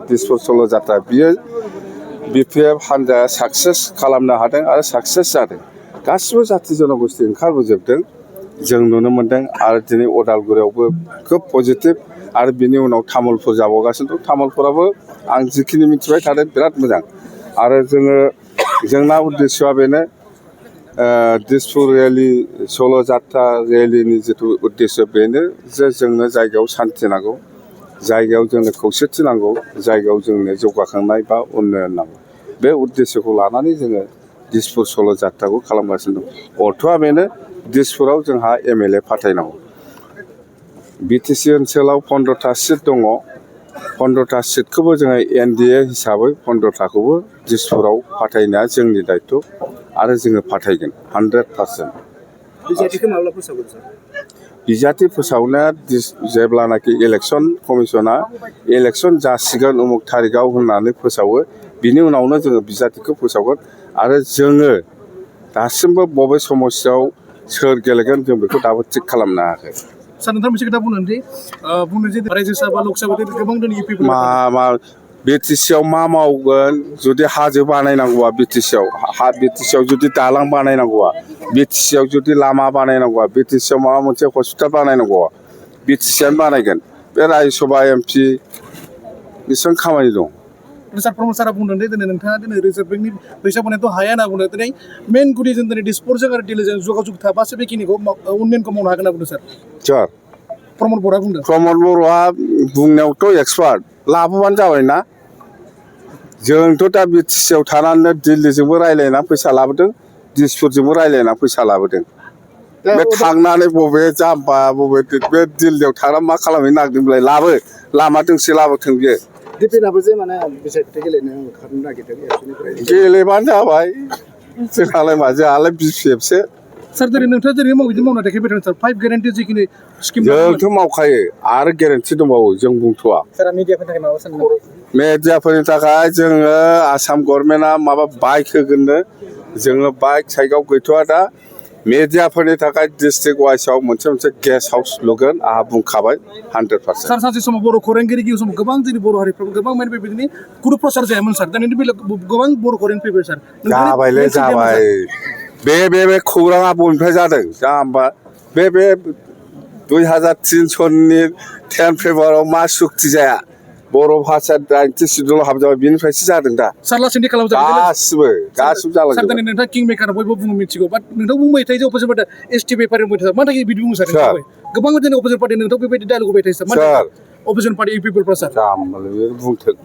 दिसपुर सल' जात्रा बियो बिपिएफ हान्जाया साक्सेस खालामनो हादों आरो साक्सेस जादों। गासिबो जाथि जनगोष्ठी ओंखारबोजोबदों जों नुनो मोन्दों आरो दिनै अदालगुरियावबो खोब पजिटिभ आरो बिनि उनाव तामुलपुर जाबावगासिनो दं। तामुलपुराबो आं जिखिनि मिथिबाय थादों बिराद मोजां आरो जोंना उद्देश्यआ बेनो दिसपुर रेलि सल' जात्रा रेलिनि जिथु उद्देश्य बेनो जे जोंनो जायगायाव सान्थि नांगौ, जायगायाव जोंनो खौसेथि नांगौ, जायगायाव जोंनो जौगाखांनाय बा उन्नयन नांगौ। बे उद्देश्यखौ लानानै जोङो दिसपुर सल' जात्राखौ खालामगासिनो दं। अर्थआ बेनो दिसपुराव जोंहा एमएलए फाथायनांगौ। बिटिसि ओनसोलाव 15टा सिट दङ। 15टा सिटखौबो जोङो एनडिए हिसाबै 15टाखौबो दिसपुराव फाथायनाया जोंनि दायथ' आरो जोङो फाथायगोन 100%। बिजाथिखौ माब्ला फोसावगोन सार? बिजाथि फोसावनाया जेब्लानाखि इलेक्सन कमिसना इलेक्सन जासिगोन उमुक थारिखआव होननानै फोसावो बिनि उनावनो जोङो बिजाथिखौ फोसावगोन आरो जोङो दासिमबो बबे समस्यायाव सोर गेलेगोन जों बेखौ दाबो थिग खालामनो हायाखै। सार नोंथाङा मोनसे खोथा बुंनो जे रायजो सभा लकसभा गोबां दिनै इउपि बिटिसिआव मा मावगोन जुदि हाजो बानायनांगौआ बिटिसिआव जुदि दालां बानायनांगौआ बिटिसिआव जुदि लामा बानायनांगौआ बिटिसिआव माबा मोनसे हस्पिटाल बानायनांगौआ बिटिसिआनो बानायगोन। बे रायजो सभा एमपि बेसेबां खामानि दं। सार प्रमद सारा बुंदों दे दिनै नोंथाङा दिनै रिजार्भ बेंकनि फैसा बानायथ' हाया होनना बुंदों। दिनै मेन गुदि जों दिनै दिसपुरजों आरो दिल्लीजों जगाजग थाबासो बेखिनिखौ उन्नयनखौ मावनो हागोन होनना बुंदों सार। सार प्रमद बर'आ बुंदों। प्रमद बर'आ बुंनायावथ' एक्सपार्ट लाबोबानो जाबाय ना। जोंथ' दा बिटिसिआव थानानै दिल्लीजोंबो रायज्लायना फैसा लाबोदों, दिसपुरजोंबो रायज्लायना फैसा लाबोदों। बे थांनानै बबे जाम्बा बबे बे दिल्लीयाव थांनानै मा खालामहैनो नागिरदोंब्लाय लाबो लामा दोंसे लाबोथों बियो। दिपेनाबो जे माने बिसायख'थि गेलेनो ओंखारनो नागिरदों गेलेबानो जाबाय जोंहालाय मा जोंहालाय बिपिएफसो। सार दिनै नोंथाङा दिनै बिदि मावना देखायबाय थादों सार 5 गेरेन्टि जिखिनि स्किम जोंथ' मावखायो आरो गेरेन्टि दंबावो जों बुंथ'वा। सारा मिडियाफोरनि थाखाय माबा सानदों? मेडियाफोरनि थाखाय जोङो आसाम गभर्नमेन्टआ माबा बाइक होगोननो जोङो बाइक साइकआव गैथ'वा दा। मेडियाफोरनि थाखाय डिस्ट्रिक्ट वाइसआव मोनसे गेस्ट हाउस लुगोन आंहा बुंखाबाय 100%। सार सानसे समाव बर' खौरांगिरि समाव गोबां जोंनि बर' हारिफ्राबो गोबां माने बेबायदिनो गुरु प्रसार जायामोन सार। दानि बेलायाव गोबां बर' खौरां फैबाय सार। जाबायलै जाबाय। बे खौराङा बबेनिफ्राय जादों जाम्बा बे 2003 सननि 10 फेब्रुवारियाव मा सुक्ति जाया बर' भाषा 90 सिडुलाव हाबजाबाय बेनिफ्रायसो जादों दा। सार लासैनो खालामजाबाय गासिबो जालांजोबबाय। सार दिनै नोंथाङा किं मेकार बयबो बुङो मिथिगौ बाट नोंथां बुंबाय थायो जे अपोजिट पार्टी एसटि बेफारि बुंबाय थायो मानो थाखाय बिदि बुङो सार नोंथाङा गोबां दिनै अपोजिट पार्टी नोंथां बेबायदि डायलग होबाय थायो सार अपोजिट पार्टी पिपलफ्रा सार जाम्बालै बुंथों।